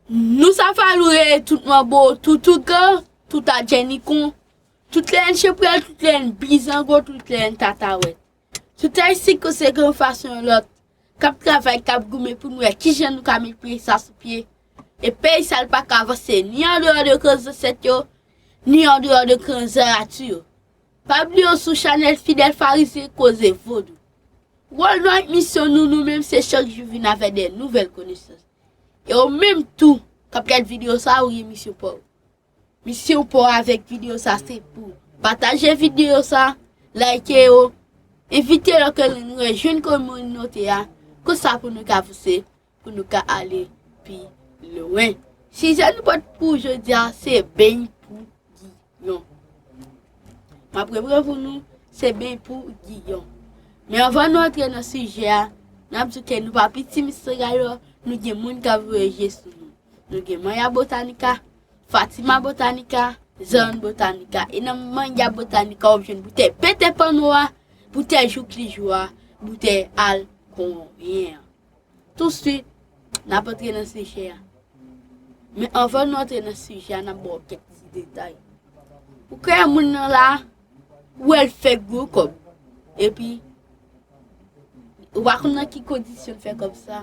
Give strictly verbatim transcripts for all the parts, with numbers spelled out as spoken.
Nou sa valoure tout manbo, tout ougan, tout adjenikon, tout lè n cheprèl, tout lè n bizango, tout lè n tatawèt. Tout ayisyen konsekan yon fason yon lòt, k ap travay, k ap goumen pou n wè kijan nou ka met peyi sa sou pye. E peyi sa l pa ka avanse ni andeyò de gran zansèt yo, ni andeyò de gran zarati yo. Pa bliye w sou chanèl Fidèl Farizyen Koze Vodou. Wòl nou ak misyon nou, nou menm, se chak jou vin avèk de nouvèl konesans. E ou menm tou, k ap gad videyo sa, ou gen misyon pa w. Misyon pa w avèk videyo sa, se pou pataje videyo sa, like yo, envite lòt ke nou rejwenn kominote a, konsa pou nou ka avanse, pou nou ka ale pi lwen. Sijè nou pote pou jodi a, se beny pou Giyon. M ap reprann pou nou, se beny pou Giyon. Men anvan nou antre nan sijè a, n ap di ke nou pa piti Mister Gaillard, nou gen moun k ap voye je sou nou. Nou gen Maya Botanica, Fatima Botanica, Zan Botanica. E nan Maya Botanica, w ap jwenn boutèy Peter Pan nwa, boutèy Jouk Lijou a, boutèy Al Konyen an. Touswit, n ap antre nan sijè a. Men anvan nou antre nan sijè a, n ap ba w kèk ti detay. Ou kwè moun nan la, ou wè l fè gwo kòb. Epi, ou pa konn nan ki kondisyon l fè kòb sa.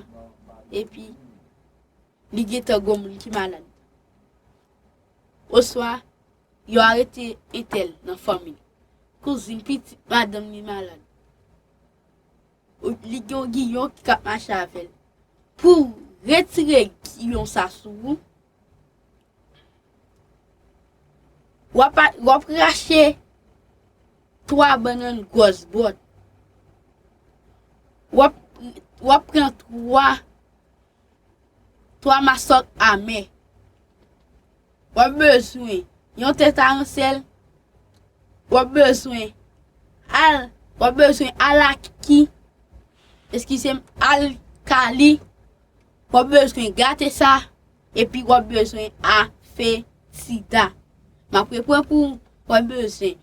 Epi, li gentan gon moun ki malad. Oswa, yo arete entèl nan fanmi l. Kouzin pitit madanm li malad. Ou, li gen yon giyon ki k ap mache avè l. Pou retire giyon sa sou ou, w ap, w ap rache twa bannann gwòs bòt. W ap, w ap pran twa, twa masòk amè. W ap bezwen yon tèt aransèl. W ap bezwen al, w ap bezwen alaki, eskize m, alkali. W ap bezwen gate sa, epi w ap bezwen afetida. M ap reprann pou ou, w ap bezwen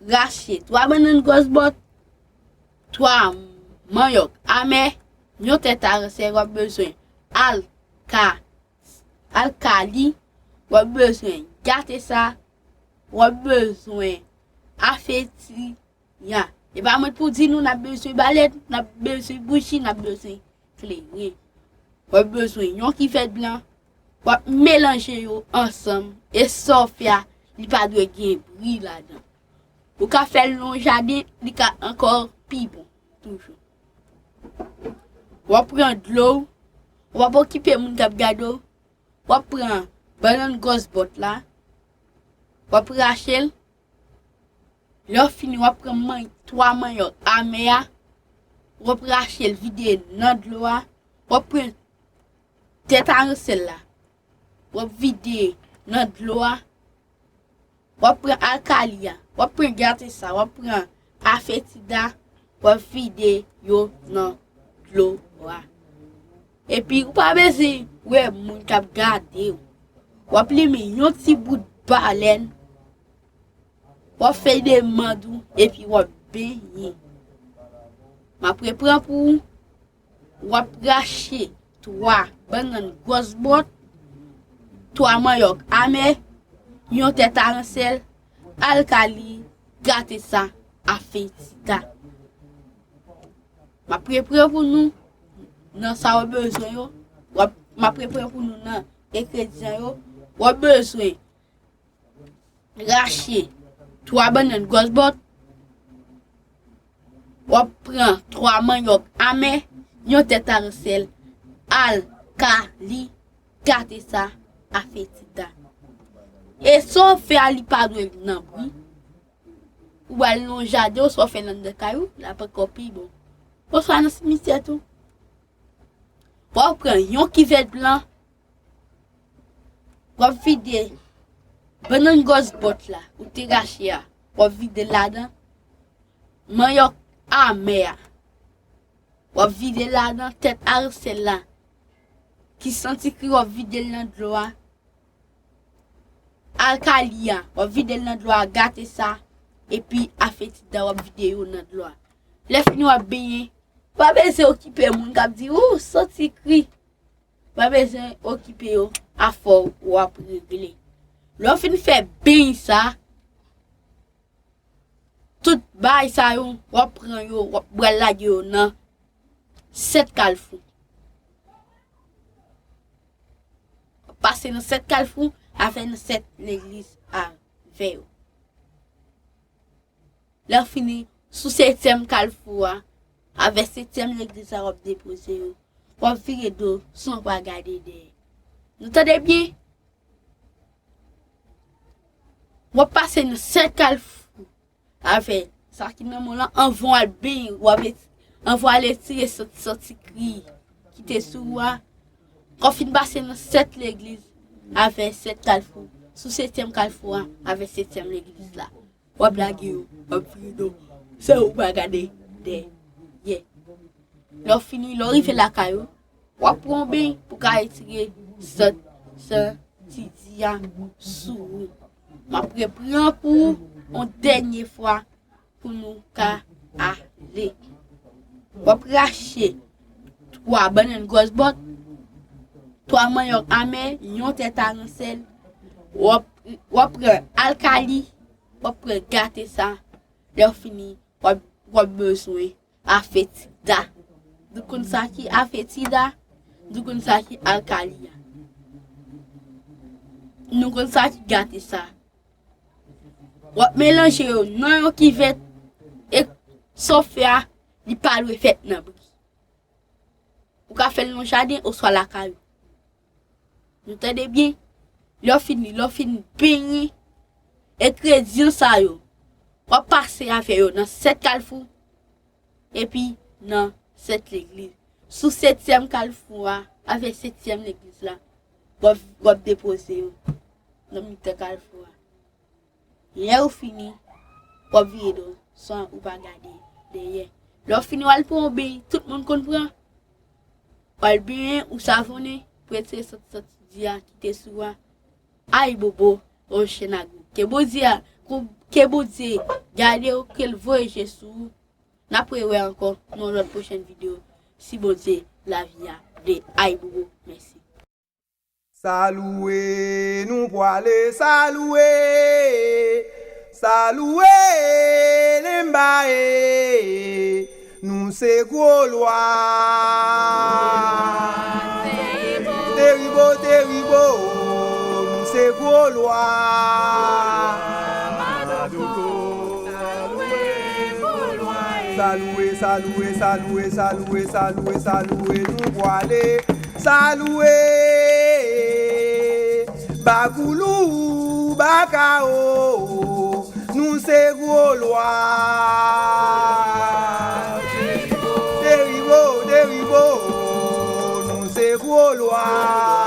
rache twa bannann gwòs bòt, twa manyòk amè, yon tèt aransèl, w ap bezwen alka, alkali, w ap bezwen gate sa, w ap bezwen afeti ya. E pa mwen pou di nou, n ap bezwen balèt, n ap bezwen bouji, n ap bezwen kleren. W ap bezwen yon kivèt blan, w ap melanje yo ansanm, e sa w fè a, li pa dwe gen bri ladan. Ou ka fè l nan jaden, li ka ankò pi bon, toujou. W ap pran dlo w, w ap okipe moun k ap gade w, w ap pran bannann gwòs bòt la, w ap rache l, lè w fini, w ap pran man, twa manyòk amè a, w ap rache l vide nan dlo a, w ap pran tèt aransèl la, w ap vide nan dlo a, w ap pran alkali a, w ap pran gate sa, w ap pran afetida, w ap vide yo nan dlo a. Epi, ou pa bezwen wè moun k ap gade w. W ap limen yon ti bout balèn, w ap fè demann ou, epi w ap benyen. M ap reprann pou ou. W ap rache twa bannann gwòs bòt, twa manyòk amè, yon tèt aransèl, alkali, gate sa, afetida. M ap reprann pou nou nan sa w bezwen yo. W ap, m ap reprann pou nou nan engredyan yo. W ap bezwen rache twa bannann gwòs bòt. W ap pran twa manyòk amè, yon tèt aransèl, alkali, gate sa, afetida. E sa w fè a, li pa dwe nan bri. Ou al nan jaden, oswa w fè l anndan kay ou, l ap ankò pi bon. Oswa nan simityè tou. W ap pran yon kivèt blan, w ap vide bannann gwòs bòt la, ou te rache a, w ap vide l ladan, manyòk amè a, w ap vide l ladan, tèt aransèl la, ki santi kri, w ap vide l nan dlo a, alkali a, w ap vide l nan dlo a, gate sa, epi afetida, w ap vide yo nan dlo a. Lè fini, w ap benyen. Pa bezwen okipe moun k ap di, ou santi kri. pa bezwen okipe yo, afè w w ap regle. Lè w fin fè beny sa, tout bagay sa yo, w ap pran yo, w ap pral lage yo nan sèt kalfou. W ap pase nan sèt kalfou, afè nan sèt legliz avè yo. Lè w fini, sou setyèm kalfou a, avè setyèm legliz la, w ap depoze yo. W ap vire do, san w pa gade dèyè. Nou tande byen? W ap pase nan sèt kalfou avè sa ki nan men w lan, anvan w al beny, w ap et-, anvan w al etire santi, santi kri ki te sou ou a. W ap fin pase nan sèt legliz avè sèt kalfou. Sou setyèm kalfou a, avè setyèm legliz la. W ap lage yo, w ap vire do, san w pa gade dèyè. Lè w fini, lè w rive lakay ou, w ap pran yon beny pou w ka retire sant, santi di a sou ou. M ap repran pou ou yon dènye fwa pou nou ka ale. W ap rache twa bannann gwòs bòt, twa manyòk amè, yon tèt aransèl. W ap, w ap pran alkali, w ap pran gate sa. Lè w fini, w ap, w ap bezwen afetida. Nou konn sa ki afetida, nou konn sa ki alkali a. Nou konn sa ki gate sa. W ap melanje yo nan yon kivèt e sa w fè a, li pa dwe fèt nan bri. Ou ka fè l nan jaden oswa lakay ou. Nou tande byen? Lè w fini, lè w fin benyen engredyan sa yo, w ap pase avè yo nan sèt kalfou epi nan sèt legliz. Sou setyèm kalfou a, avè setyèm legliz la, w ap, w ap depoze yo nan mitan kalfou a. Lè ou fini, w ap vire do san ou pa gade dèyè. Lè w fini, w al pran yon beny tout moun konn pran. W al benyen ou savonnen pou retire santi, santi di a ki te sou ou a. Ayibobo, Oxenagou. Ke Bondye a, ke Bondye gade w, ke l voye je sou ou. N ap rewè ankò nan yon lòt pwochèn videyo, si Bondye lavi a vle. Ayibobo, mèsi. Salouwe nou pwale, salouwe, salouwe Lemba e, nou se gwo lwa. Teribo, teribo, nou se gwo lwa. Salouwe, salouwe, salouwe, salouwe, salouwe, salouwe nou pwale. Salouwe, Bagoulou, Bakao, nou se gwo lwa. Deribo, deribo, nou se gwo lwa.